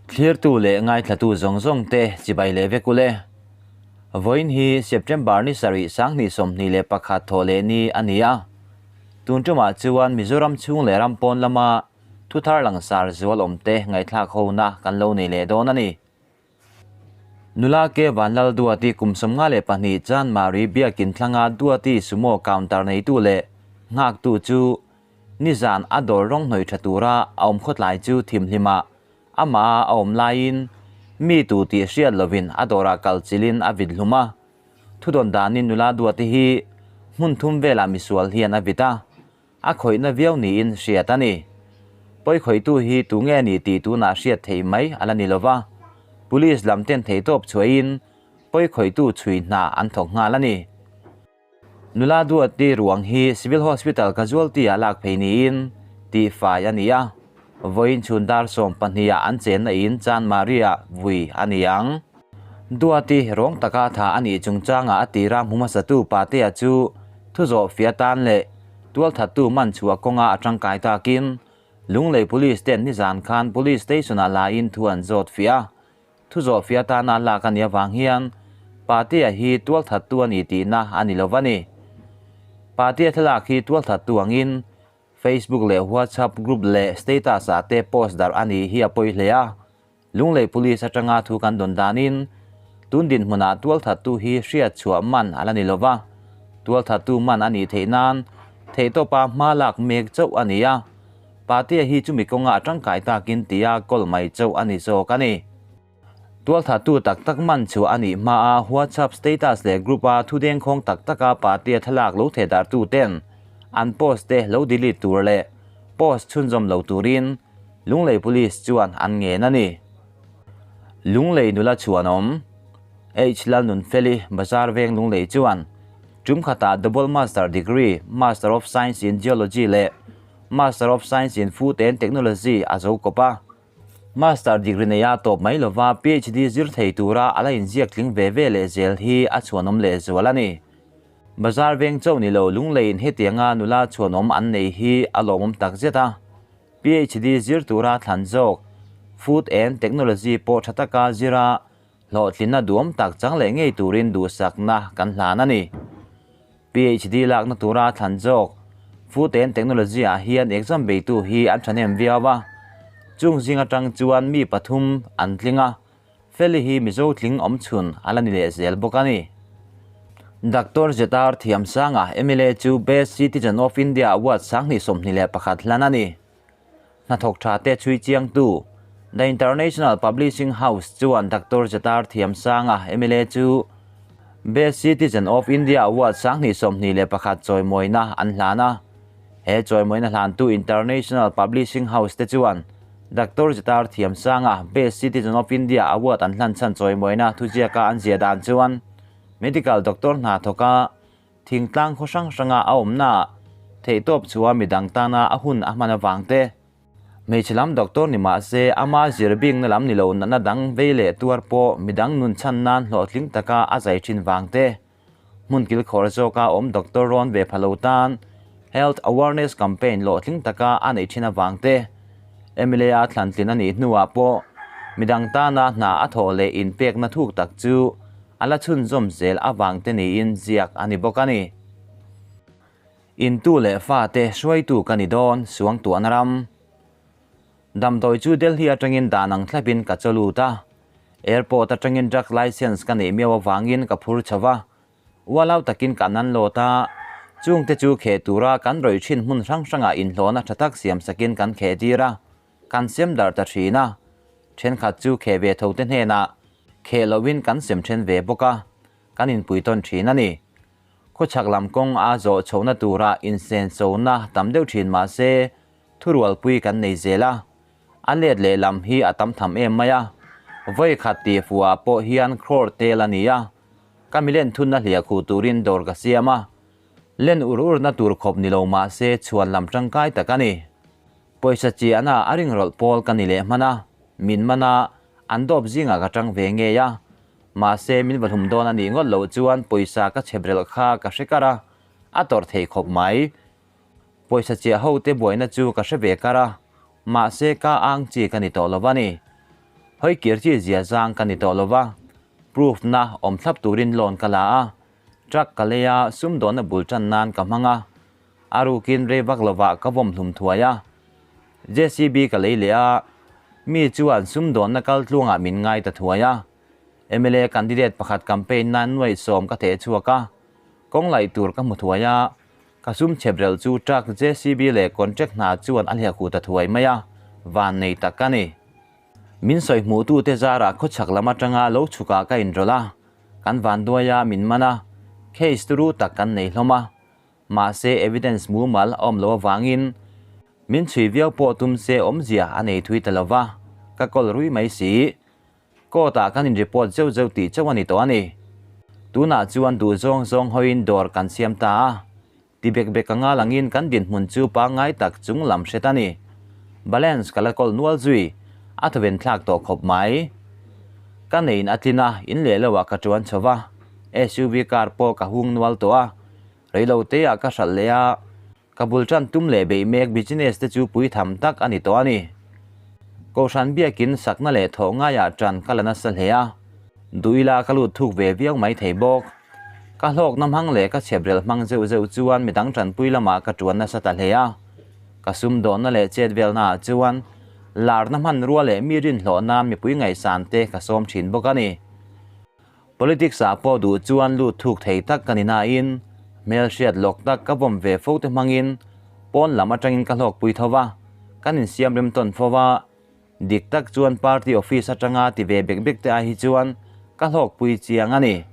Thlirtu leh ngaithlatu zawng zawng te chibai leh vek ule. Vawiin hi September ni sarih 2021 thawh leh ni a ni a. Tun tumah chuan Mizoram chhung leh ram pawn lama thu thar langsar zual awm te ngaihthlak hona kan lo nei leh dawn a ni. Nula Ke Vanlal Duati kum 52 Chanmari Biakin thlanga Duati Sumo counter neitu leh nghaktu chu nizan a dawr rawng hnawih tha tura a awm khawtlai chu thimhlima amah a awm laiin mi tu tih hriat lovin a dawrah kal chilin a vit hlum a. Thudawn danin nula Duati hi hmun thum velah misual hian a vit a, a khawihna viau niin hriat a ni. Pawi khawihtu hi tu nge ni tih tunah hriat theih mai a la ni lova, Police lam ten theihtawp chhuahin pawi khawihtu chhui hna an thawk nghal a ni. Nula Duati ruang hi Civil Hospital Casualty ah lak phei niin tihfai a ni a, vawiin chhun dar 12 ah an chenna in Chanmari ah vui a ni ang. Duati rawng taka tha a nih chungchangah a tira hmu hmasatu Patea chu thuzawh fia tan leh tualthattu man chhuah kawnga a tangkai takin Lunglei Police ten nizan khan Police Station ah laiin thu an zawt fiah a. Thuzawh fia tana lak a nih avang hian Patea hi tualthattu a ni tihna a ni lo va ni. Patea thlalak hi tualthattu angin Facebook leh WhatsApp group leh status ah te post darh a nih hi a pawi hle a. Lunglei Police atanga thu kan dawn danin tun dinhmunah tualthattu hi hriat chhuah man a la ni lo va, tualthattu man a nih theih nan theihtawpa hma lak mek chauh a ni a. Patea hi chumi kawnga a tangkai takin tia kawl mai chauh a ni zawk a ni. Tualthattu tak tak man chhuah a nih hmaa WhatsApp status leh group a thudengkhawng tak taka Patea thlalak lo thehdarhtu ten an post te lo delete tur leh post chhunzawm lo turin Lunglei Police chuan an ngen a ni. Lunglei nula chhuanawm H Lalnunfeli Bazar veng Lunglei chuan tum khatah Double Master Degree, Master of Science in Geology leh Master of Science in Food and Technology a zo kawp a. Master degree neia tawp mai lova PhD zir thei tura a la inziak tling ve ve leh zel hi a chhuanawm leh zual a ni. Bazar veng chauh ni lo Lungleiin hetianga nula chhuanawm an nei hi a lawmawm takzet a. PhD zir tura thlan zawk Food and Technology pawh tha taka zira hlawhtlinna duam tak chang leh ngei turin duhsakna kan hlan a ni. PhD lakna tura thlan zawk Food and Technology ah hian exam beitu hi an thahnem viau a, chung zing atang chuan mi pathum an tling a, Feli hi Mizo tling awm chhun a la ni leh zel bawk a ni. Doctor Zetar Thiamsanga mla chu Best Citizen of India Award 2021 hlan a ni. Hnathawk tha te chhui chiangtu The International Publishing House chuan Doctor Zetar Thiamsanga mla chu Best Citizen of India Award 2021 chawimawina an hlan a. He chawimawina hlantu International Publishing House te chuan Doctor Zetar Thiamsanga Best Citizen of India Award an hlan chhan chawimawina thuziaka an zia dan chuan Medical Doctor hna thawka thingtlang khaw hrang hranga a awmna theihtawp chhuah midang tana a hun a hman avang te. Hmeichhe lam doctor ni mah se ama zir bikna lam ni lo natna dang vei leh tuar pawh midang nun chhan nan hlawhtling taka a zai thin vang te. Hmun kil khawr zawka awm doctor rawn ve pha lo tan Health Awareness Campaign hlawhtling taka a neih thin avang te. MLA a thlantlin a nih hnuah pawh midang tana hna a thawh leh inpekna thuk tak chu a la chhunzawm zel avang te niin ziak a ni bawk a ni. Intu leh fate hruaitu ka ni dawn suangtuahna ram. Damdawi chu Delhi atangin dan ang thlapin ka chaw lut a. Airport atangin drug license ka neih miau avangin ka phur chho va. Ualau takin ka nan lawt a, chungte chu kheh tura kan rawih thin hmun hrang hrangah inhlawhna tha tak siam sakin kan kheh tir a, kan sem darh ta thin a. Thenkhat chu kheh ve tho te hnenah kheh loin kan sem then ve bawk a, kan inpui tawn thin a ni. Khawchhak lam kawng a zawh chhohna tura insenchona tam deuh thin mah se thurualpui kan nei zel a, a let leh lam hi a tam tham em mai a, vawi khat tih fuhah pawh hian crore tel a ni a, ka milen thunna hliah khuh turin dawr ka siam a, len ur urna tur khawp ni lo mah se chhuan lam tangkai tak a ni. Pawisa chiahna a ringrawlh pawl ka ni leh hman a, min man a, an dawp zingah ka tang ve ngei a, mahse min va hlum dawn a nih ngawt loh chuan pawisa ka chheprelh kha ka hre kar a, a tawrh thei khawp mai. Pawisa chiah ho te buaina chu ka hre ve kar a, mahse ka ang chi ka ni tawh lo a ni. Hawi kir chi zia zang ka ni tawh lo va, proof na awm thlap turin loan ka la a, truck ka lei a, sumdawnna bul tan nan ka hmang a, a rukin rei vak lovah ka vawm hlum thuai a. JCB ka lei leh a, mi chuan sumdawnna kal tluangah min ngai ta thuai a. Mla candidate pakhat campaign nan nuaihsawm ka theh chhuak a, kawng laih tur ka hmu thuai a, Ka sum chhep rel chu truck JCB leh contract hna chuan a hliah khuh ta thuai mai a, van nei tak ka ni. Min sawi hmuhtute zarah khawchhak lam atanga lo chhukah ka inrawlh a, kan vanduai a min man a, case turu tak kan nei hlawm a. Mahse evidence mumal a awm loh avangin min chhui viau pawh tum se awmzia a nei thui ta lo va, ka kawl rui mai si. Court ah kan in report zeuh zeuh tih chauh a ni tawh a ni. Tunah chuan duh zawng zawng hawiin dawr kan siam ta a, ti bek bek anga langin kan dinhmun chu pangngai tak chung lam hret a ni. Balance ka la kawl nual zui, a thawven thlak tawh khawp mai. Ka neiin a tlin a, in leh lo ah ka tuan chho va, SUV car pawh ka hung nual tawh a, reilo te ah ka hralh leh a, Ka bul tan tum leh beih mek business te chu pui tham tak a ni tawh a ni. Kohhran biakin sakna leh thawh ngaiah tan ka la nasa hle a, duh ila ka lut thuk ve viau mai thei bawk. Ka hlawkna hmang leh ka chheprel hmang zeuh zeuh chuan midang tanpui lamah ka tuan nasa ta hle a. Ka sumdawnna leh chet velnaah chuan larna hmanrua leh mi rinhlawh nan mipui ngaihsan te ka sawm thin bawk a ni. Politics ah pawh duh chuan lut thuk thei tak ka ni nain hmelhriat lawk tak ka vawm ve fo te hmangin pawn lam atangin ka hlawkpui tho va, kan insiam rem tawn fo va, dik tak chuan party office atanga ti ve bek bek te ai hi chuan ka hlawkpui chiang a ni.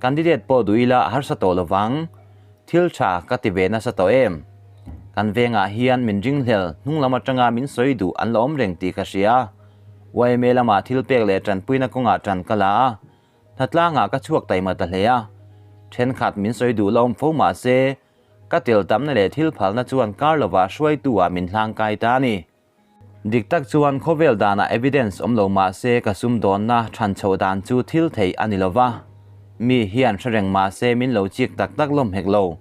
Candidate pawh duh ila a harsa tawh lovang, thil tha ka ti ve nasa tawh em? Kan vengah hian min ringhlel hnung lam atanga min sawi duh an la awm reng tih ka hria. Yma lamah thil pek leh tanpuina kawngah tan ka la a, hnatlangah ka chhuak taima ta hle a. Thenkhat min sawi duh la awm fo mah se, ka tel tamna leh thil phalna chuan kar lovah hruaitu ah min hlangkai ta a ni. Dik tak chuan khawvel danah evidence awm lo mah se ka sumdawnna than chhoh dan chu thil theih a ni lo va, mi hian hre reng mah se min lo chik tak tak lawm hek lo.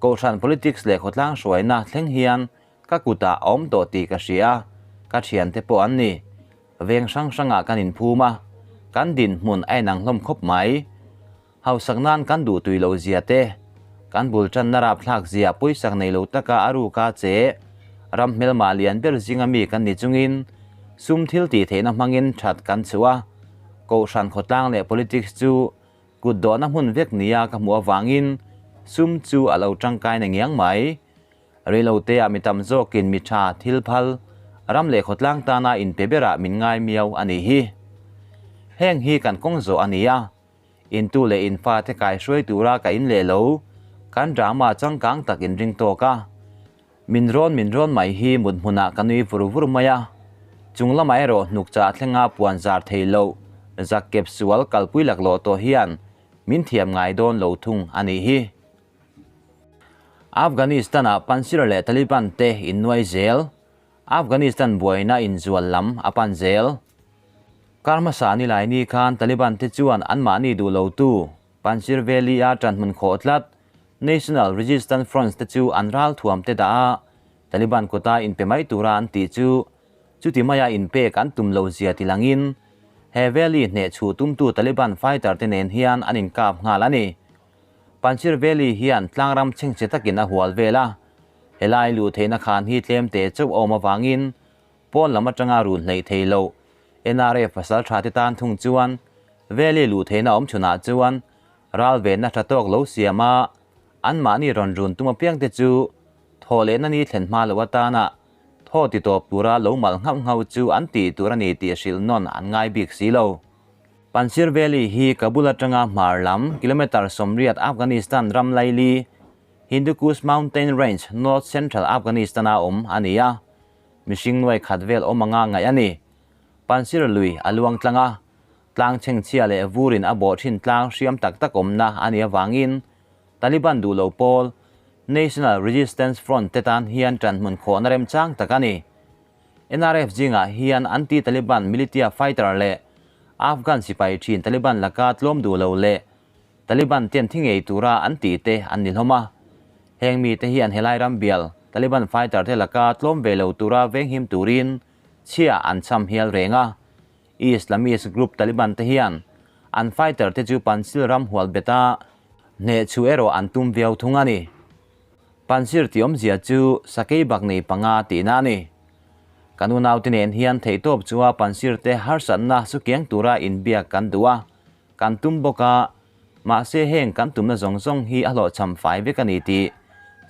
Kohhran politics leh khawtlang hruaina thleng hian Ka kutah a awm tawh tih ka hria, ka thiante pawh an ni. Veng hrang hrangah kan inphum a, kan dinhmun a inang hlawm khawp mai. Hausak nan kan duh tui lo zia te, kan bul tanna rapthlak zia pawisak nei lo taka a ruka che ram hmelmah lian ber zinga mi kan ni chungin sum thil tih theihna hmangin that kan chhuh a, Kohhran khawtlang leh politics chu kut dawhna hmun vek nia ka hmuh avangin sum chu a lo tangkai na ngiang mai. Reiloteah mi tam zawkin mi tha thil phal, ram leh khawtlang tana inpe berah min ngai miau a nih hi. Heng hi kan kawng zawh a ni a, intu leh infa te kai hruai tura ka in leh lo, kan drama changkang tak in ring tawk a. Min rawn min rawn mai hi mut hmunah ka nui vur vur mai a, chung lamah erawh hnuk chah thlenga puan zar thei loh, zak kep sual kalpui laklawh tawh hian min thiam ngai dawn lo thung a nih hi. Afghanistan-ah Panjshir leh Taliban te innuai zel, Afghanistan buaina inzual lam a pan zel. Kar hmasa nilai ni khan Taliban te chuan anmahni duh lotu Panjshir Valley-a ṭanhmun khawh tlat National Resistance Fronts te chu an ral thuam te dah a, Taliban kuta inpe mai tura an tih chu chuti maia inpek an tum lo zia ti langin he valley hneh chhuh tumtu Taliban fighter te nen hian an inkap nghal a ni. Panjshir Valley hian tlangram chhengchhe takin a hual vel a, helai luh theihna khan hi tlem teh chauh a awm avangin pawn lam atanga run hleih thei loh NRA pasal tha te tan thung chuan Valley luh theihna awm chhunah chuan ral venna tha tawk lo siam a, anmahni rawn run tum apiang te chu thaw lehna ni thlen hma loh atana thaw ti tawp tura lo mal nghauh nghauh chu an tih tur a ni tih hrilh nawn an ngai bik si lo. Panjshir Valley hi Kabul atanga hmar lam kilometre 80 Afghanistan ram laili, Hindu Kush Mountain Range, North Central Afghanistan-a awm a ni a. Mihring nuai khat vel awm anga ngaih a ni. Panjshir lui a luang tlang a, tlang chhengchhia leh vurin a bawh thin tlang hriam tak tak awmna a nih avangin Taliban duh lo pawl, National Resistance Front te tan hian ṭanhmun khawhna remchang tak a ni. NRF zingah hian anti-Taliban militia fighter leh Afghan sipai thin Taliban laka tlawm duh lo leh Taliban ten thi ngei tura an tih te an ni hlawm a. Heng mite hian helai ram bial Taliban fighter te laka tlawm ve lo tura venghim turin chhia an cham hial reng a. Islamist group Taliban te hian an fighter te chu Panjshir ram hual bet a, hneh chhu erawh an tum viau thung a ni. Panjshir tih awmzia chu sakei bak nei panga tihna a ni. Kan unaute nen hian theihtawp chua Panjshir te harsatna sukiang tura inbiak kan duh a, kan tum bawk a, mahse heng kan tumna zawng zawng hi a hlawhchham fai vek a ni tih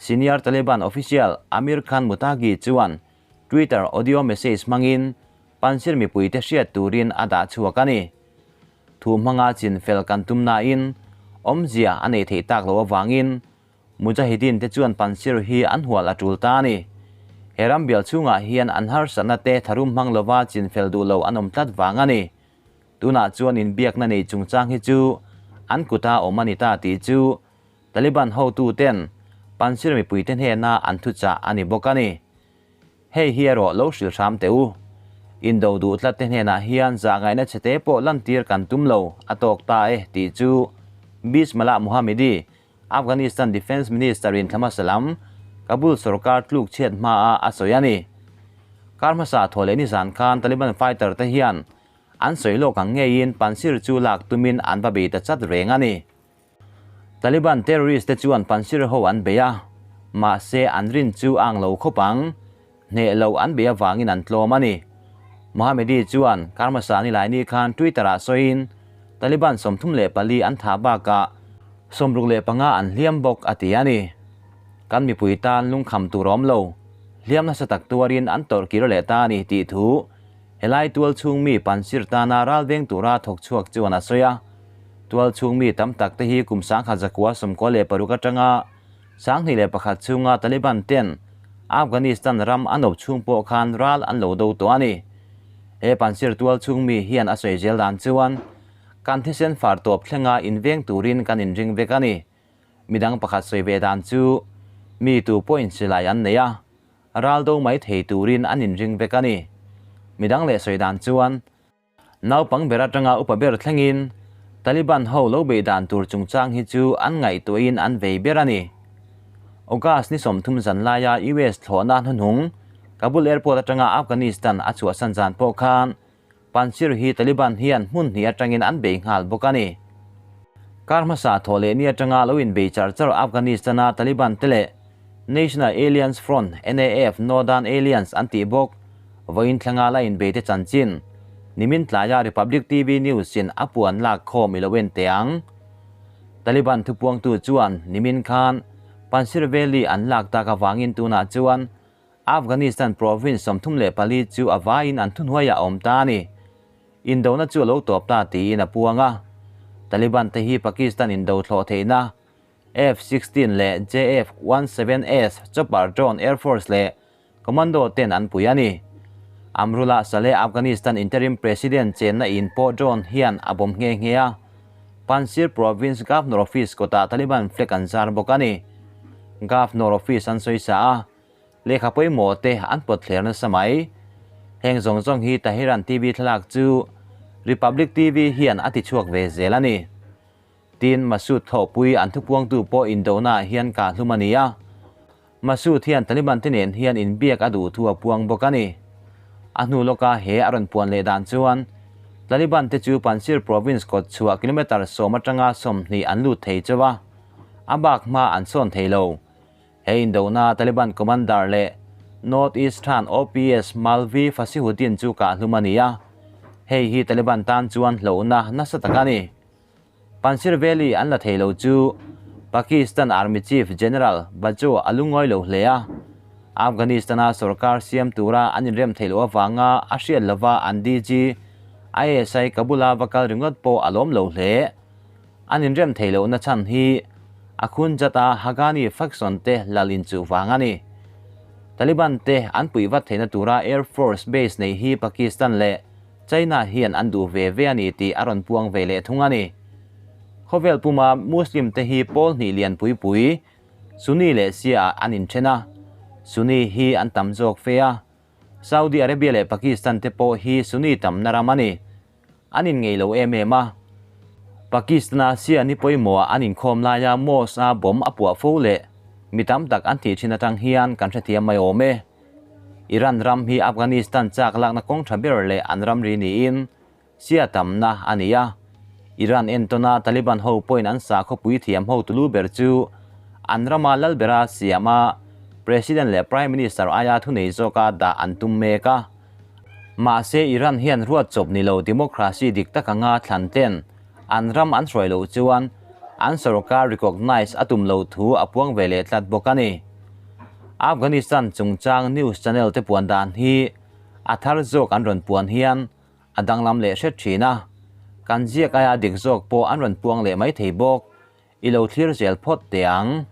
Senior Taliban official Amir Khan Muttaqi chuan Twitter audio message hmangin Panjshir mipuite hriat turin a dah chhuak a ni. Thu hmanga chin fel kan tum nain awmzia a nei theih tak loh avangin Mujahideen te chuan Panjshir hi an hual a tul ta a ni. He ram bial chhungah hian an harsatna te tharum hmang lova chin fel duh lo an awm tlat vang a ni. Tunah chuan inbiakna nei chungchang hi chu an kuta awm a ni ta tih chu Taliban hotuten Panjshir mipuite hnena an thuchah a ni bawk a ni. Hei hi erawh lo hrilh hram teh u. Indo duh tlat te hnenah hian zahngaihna chhete pawh lantir kan tum lo a tawk ta e tih chu Bismillah Mohammadi, Afghanistan Defence Minister in thla hmasa lam Kabul sorkar tluk chhiat hmaah a sawi a ni. Kar hmasa thaw leh nizan khan Taliban fighter te hian an sawi lawk ang ngeiin Panjshir chu lak tumin an va bei ta chat reng a ni. Taliban terrorist te chuan Panjshir ho an bei a, mahse an rin chu a ang lo khawp ang, hneh lo an bei avangin an tlawm a ni. Mohammadi chuan kar hmasa ni laini khan Twitter ah sawiin Taliban 34 an thah bakah 65 an hliam bawk a ti a ni. Kan mipui tan lungkham tur awm lo, hliam nasa tak tuarin an tawrh kir leh ta a ni tih thu Helai tual chhung mi Panjshir tana ral veng tura thawk chhuak chuan a sawi a. Tual chhung mi tam tak te hi kum 1996 atanga 2001 chhunga Taliban ten Afghanistan ram an awp chhung pawh khan ral an lo do tawh a ni. He Panjshir tual chhung mi hian a sawi zel dan chuan kan thisen far tawp thlenga inveng turin kan inring vek a ni. Midang pakhat sawi ve dan chu mi tu pawhin silai an nei a. Ral do mai thei turin an inring vek a ni. Midang leh sawi dan chuan, naupang ber atanga upa ber thlengin Taliban ho lo beih dan tur chungchang hi chu an ngaihtuahin an vei ber a ni. August ni 30 zan laia US thlawhna hnuhnung Kabul Airport atanga Afghanistan a chhuahsan zan pawh khan Panjshir hi Taliban hian hmun hnih atangin an bei nghal bawk a ni. Kar hmasa thawh leh ni atanga lo inbei char char Afghanistan-a Taliban te leh National Alliance Front, NAF, Northern Alliance an tih bawk vawiin thlanga la inbei te chanchin nimin tlaia Republic TV News-in a puan lak khawm i lo en teh ang. Taliban thupuangtu chuan nimin khan Panjshir Valley an lak tak avangin tunah chuan Afghanistan province 34 chu a vaiin an thuhnuaiah a awm ta a ni. Indona chu a lo tawp ta tiin a puang a. Taliban te hi Pakistan indo thlawh theihna F-16 leh JF-17S chopper drone Air Force leh Commando ten an pui a ni. Amrullah Saleh Afghanistan interim president chenna in pawh drone hian a bawm nghe nghe a. Panjshir province governor office kawtah Taliban flag an zar bawk a ni. Governor office an sawi sa a. Lehkha pawimawh te an pawt thler nasa mai. Heng zawng zawng hi Tahiran TV thlalak chu Republic TV hian a ti chhuak ve zel a ni. Tin, Masood thlawhpui an thupuangtu pawh indonaah hian kah hlum a ni a. Masood hian Taliban te nen hian inbiak a duh thu a puang bawk a ni. A hnu lawka he a rawn puan leh dan chuan Taliban te chu Panjshir province kawt chhuah kilometre 10 atanga 20 an lut thei chauh a, a bak hma an sawn thei lo. He indona Taliban commander leh North Eastern OPS Maulvi Fasihuddin chu kah hlum a ni a, hei hi Taliban tan chuan hlauhna nasa tak a ni. Panjshir Valley an la thei lo chu Pakistan Army Chief General Bajwa a lungawi lo hle a, Afghanistan-a sorkar siam tura an inrem theih loh avanga a hriat lova an DG ISI Kabul-a va kal ringawt pawh a lawm lo hle. An inrem theih lohna chhan hi Akhundzada Haqqani faction te lal inchuh vang a ni. Taliban te an puih vat theihna tura Air Force base neih hi Pakistan leh China hian an duh ve ve a ni tih a rawn puang ve leh thung a ni. Khawvel puma Muslim te hi pawl hnih lian pui pui, Sunni leh Shia ah an inthen a. Sunni hi an tam zawk fe a. Saudi Arabia leh Pakistan te pawh hi Sunni tamna ram a ni. An inngei lo em em a. Pakistan-a Shia ni pawimawhah an inkhawm laia mosque-a bomb a puah fo leh mi tam tak an thih thin atang hian kan hrethiam mai awm e. Iran ram hi Afghanistan chak lakna kawng tha ber leh an ramri niin. Sia tamna a ni a. Iran entawna Taliban ho pawhin an sakhaw puithiam ho tulu ber chu an rama lalbera siam a, President leh Prime Minister aia thunei zawka dah an tum mek a. Mahse Iran hian ruat chawp ni lo democracy dik tak anga thlan ten an ram an hruai loh chuan an sorkar recognize a tum loh thu a puang ve leh tlat bawk a ni. Afghanistan chungchang news channel te puan dan hi a thar zawk an rawn puan hian a danglam leh hret thin a, kan ziak aia dik zawk pawh an rawn puang leh mai thei bawk. I lo thlir zel phawt teh ang.